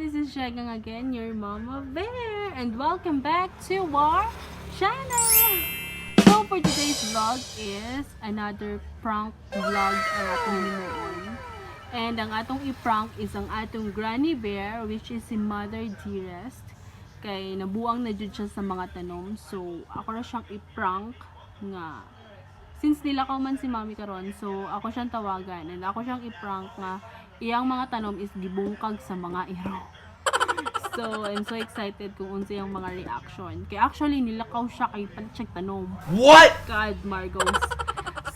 This is Shegang again, your mama bear. And welcome back to our channel! So for today's vlog is another prank vlog ang atong himuon. And ang atong i-prank is ang atong granny bear, which is si Mother Dearest. Kay nabuang na jud siya sa mga tanom. So ako na siyang i-prank nga since nilakaw man si mami karon, so ako siyang tawagan and ako siyang i-prank nga iyang mga tanom is gibungkag sa mga iro. So, I'm so excited kung unsa iyang mga reaction. Kay actually nilakaw siya kay palit siyang tanom. What? God, Margos.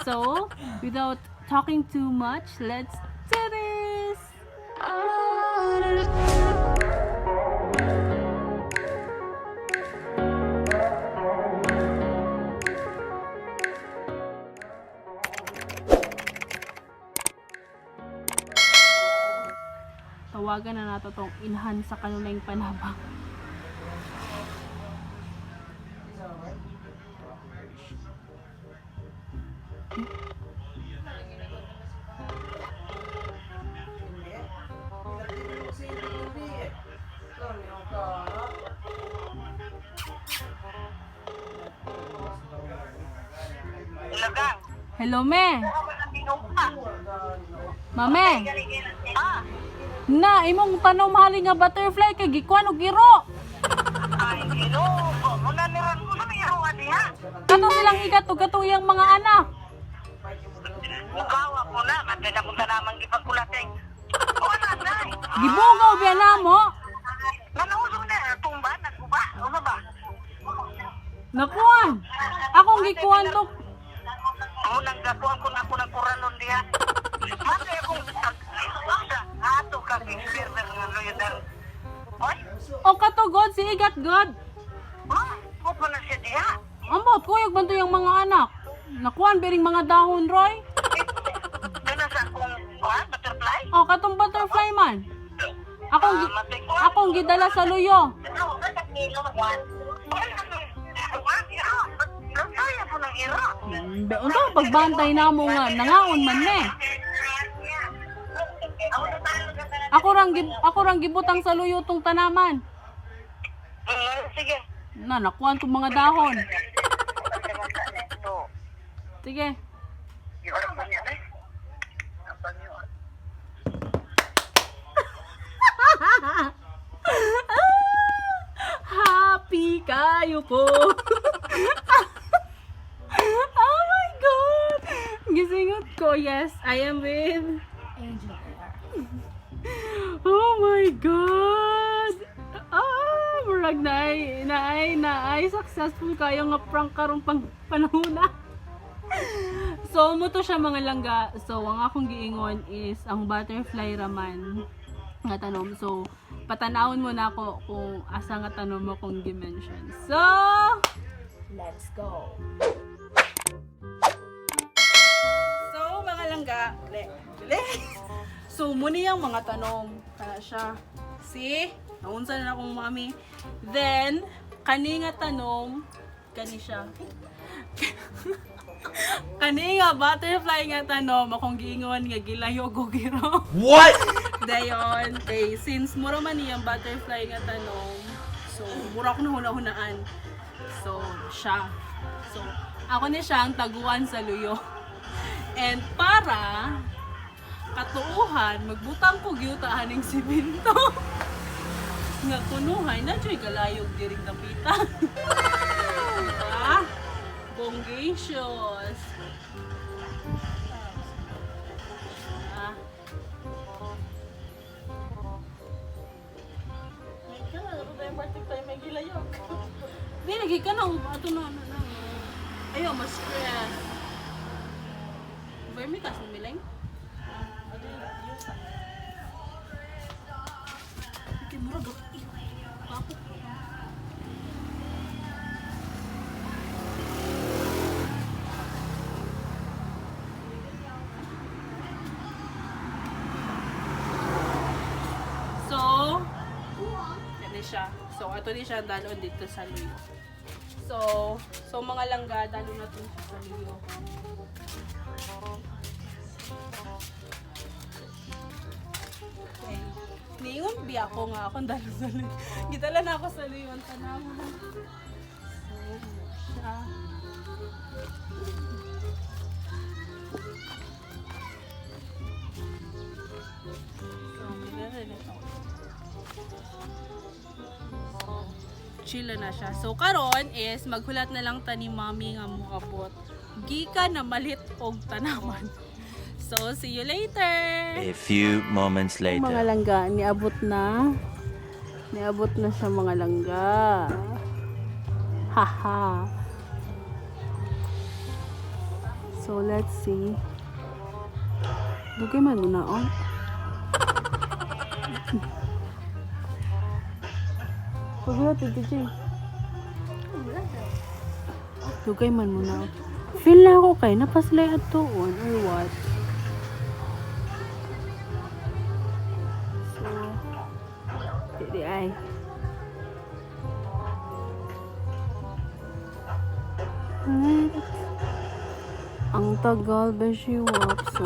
So, without talking too much, let's do this! Tawagan na nato tong inhan sa kanunay panabang. Ilagang. Hello, me. Mame. Ah, Na, imong tanom hali nga butterfly kay gikuan og iro. Ay, ginoo. Muna ni ron mo na yawa diha. Kato silang igat og kato iyang mga anak. Mugawa ko na, madala ko tanamang gipagkulating. Wala na. Gibugaw biya namo. Nanausog na, tumba, nagguba. Ano ba? Nakuan. Akong gikuan to. Munang gakuan ko na ako ng kuralon diha. Mati akong sa ato ka server nga loyal. Oy, O kato god si igat god. ma, mo pa na siya diha. Ambot kuyog man to iyang mga anak. Nakuan biring mga dahon roy. Kana sa akong ah, butterfly? O katong butterfly man. Akong gidala sa luyo. Unsa pagbantay namo nga nangaon man me. Ako rang gibutang sa luyo tong tanaman. Sige. Na nakuan tong mga dahon. Sige. Happy kayo ko. Oh my God! Gisingot ko. Yes, I am with Angel Air. Oh my God! Ah, murag naay, naay, naay successful kayo nga prank karong pang panahon na. So, mo to siya, mga langga. So, ang akong giingon is ang butterfly raman nga tanom. So, patanawon mo na ako kung asa nga tanom mo kong gi-mention. So, Let's go. So, mga langga, le, le. So, muna yung mga tanong. Kana siya. See? Naunsa na akong mami. Then, kani nga tanong, kani siya. Kani nga butterfly nga tanom, akong giingon nga gilayo go giro. What? Dayon, kay since mura man niyang butterfly nga tanong, so mura ko na huna-hunaan. So, siya. So, ako ni siya ang taguan sa luyo. And para katuuhan, magbutang ko gyud aning simento. Nga kunuhay na joy kalayog diring dapita. Diba? Bonggacious. Ah. Di, lagi ka na. Ato na, na, na. Ayaw, mas stress. Vermicast mo, Mileng? Okay, murag ako. Ako. So, yan na siya. So, ato ni siya dalon dito sa luyo. So, mga langga, dalon natin siya sa luyo. Okay. Niingon bi ako nga akong dala sa luyo. Gidala na ako sa luyo ang tanawan. So, siya. So, gidala na ako. Chill na siya. So, karon is maghulat na lang ta ni Mami nga muabot. Gika na malit og tanaman. So, see you later! A few moments Mga later. langga, niabot na. Niabot na siya, mga langga. Haha. So, let's see. Dugay man muna, oh. Paghulat, DJ. Dugay man muna, oh. Feel na ako kay napaslay at tuon or what. So, di ay. Alright. Ang tagal ba siya so.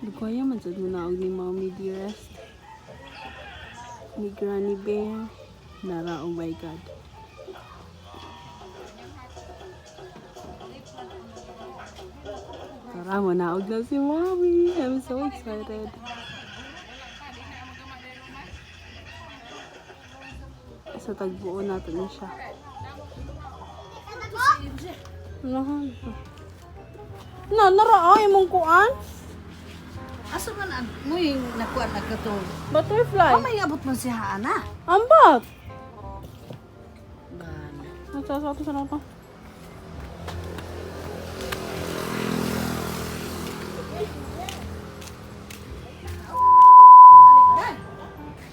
Di ko man sad mo naog ni Mommy dearest. Ni Granny Bear. Nara, oh my God. Tara, manaog na si Mommy. I'm so excited. Sa tagbuo natin na siya. Ano? Na, nara ay mong kuan? Asa man ang mo yung nakuha na kato? Butterfly. May abot man siya ana. Ambak! Gana. Nagsasato sa ako.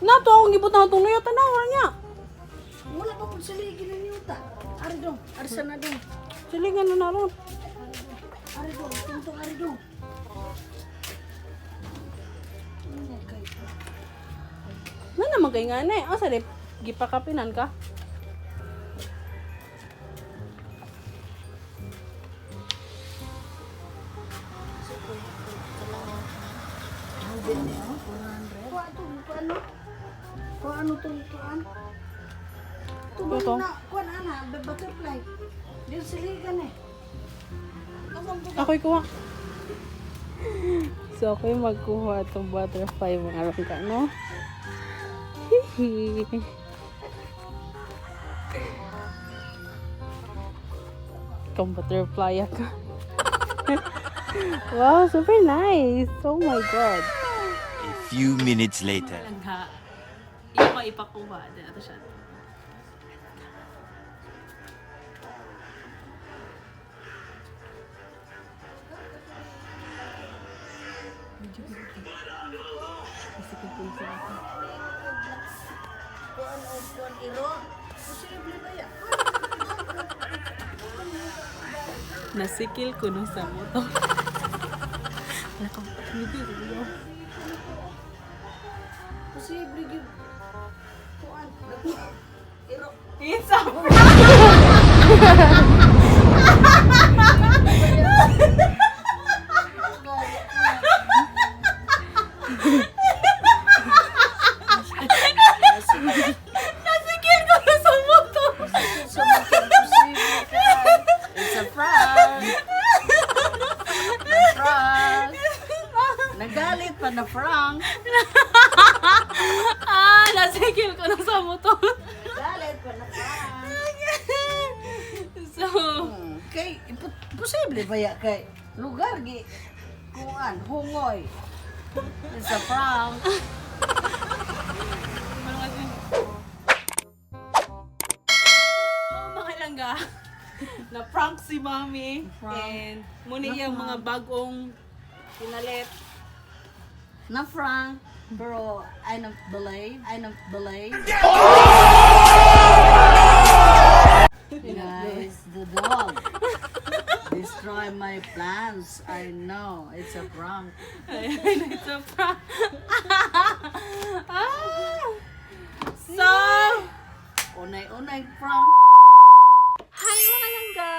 Nato akong gibot na itong luyo. Tanaw niya. Wala pa kung sila ginanyuta. Ari dong, ari sa na dong. Silingan na naroon. Ari dong, tungtong ari dong. Okay. Nga naman kay nga na eh. Asa di, gipakapinan ka? Kuha to, kuha ano? Kuha ano tong kuan? Ito. Tubo na, kuha na ana, butterfly. Di siligan eh. Ako'y kuha. So, ako'y magkuha itong butterfly mga langka, no? Hihi. Itong butterfly ako. Wow, super nice. Oh my God. A few minutes later. Langga. Iyo ka ipakuha. Then, ito siya. Kuan o kuan iro. Posible ba ya? Nasikil ko no sa motor. Wala ka. Posible gyud. Kuan. Iro. It's a prank! Nasikil ko na sa motor! It's a prank. Prank. Nagalit pa na prank. Ah, nasikil ko na sa motor. Nagalit pa na prank. So, Kay posible ba ya kay lugar gi kuan hungoy. It's a prank. Oh, mga langga. Na-prank si Mami. And muna yung mga bagong pinalit. Na prank. Pero I don't believe. I don't believe. Guys, the dog destroy my plans. I know it's a prank. Ayun, it's a prank. Ah! So, Unay-unay prank. hi mga langga!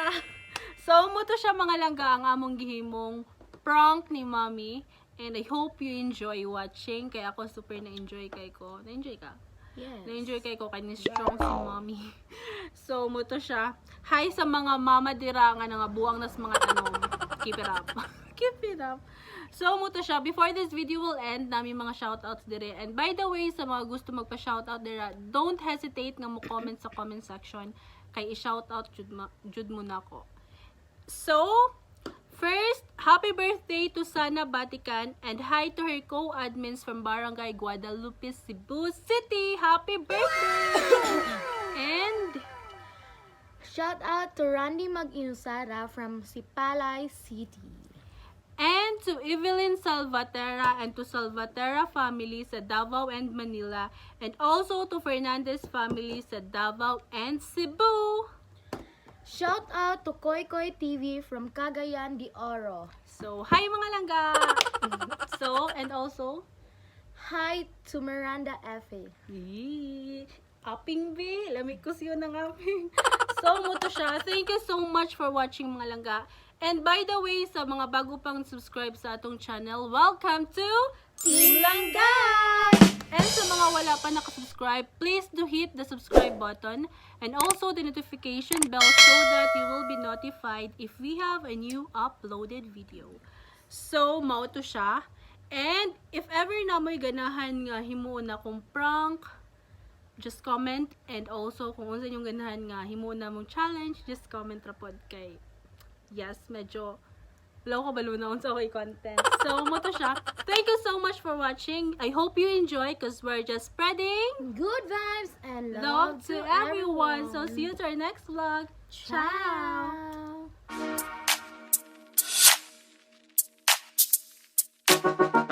So, mo to siya mga langga ang among gihimong prank ni Mommy. And I hope you enjoy watching. Kaya ako super na-enjoy kay ko. Na-enjoy ka? Yes. Na-enjoy kay ko kay ni strong si Mommy. So, mao to siya. Hi sa mga mama dira nga nangabuang nas mga tanom. Keep it up. Keep it up. So, mao to siya. Before this video will end, naa mi mga shoutouts dire. And by the way, sa mga gusto magpa-shoutout dira, don't hesitate nga mo comment sa comment section kay i-shoutout jud mo nako. So, first, happy birthday to Sana Vatican and hi to her co-admins from Barangay Guadalupe, Cebu City. Happy birthday! And Shout out to Randy Mag-Inusara from Sipalay City. And to Evelyn Salvatera and to Salvatera family sa Davao and Manila, and also to Fernandez family sa Davao and Cebu. Shout out to Koy Koy TV from Cagayan de Oro. So, hi, mga langga! So, and also, Hi to Miranda Efe. Yee! Aping B! Lami ko siyo ng aping. So, mao to siya. Thank you so much for watching, mga langga. And by the way, sa mga bago pang subscribe sa atong channel, welcome to Team Langga! And sa mga wala pa nakasubscribe, please do hit the subscribe button and also the notification bell so that you will be notified if we have a new uploaded video. So, mao to siya. And if ever na mo'y ganahan nga himuon akong prank, just comment, and also kung unsa inyong ganahan nga himuon na mong challenge, just comment ra pod kay yes, medyo wala ko kabalo na unsa ako'y content. So, mao to siya. Thank you so much for watching. I hope you enjoy because we're just spreading good vibes and love, love to everyone. So, see you to our next vlog. Ciao! Ciao.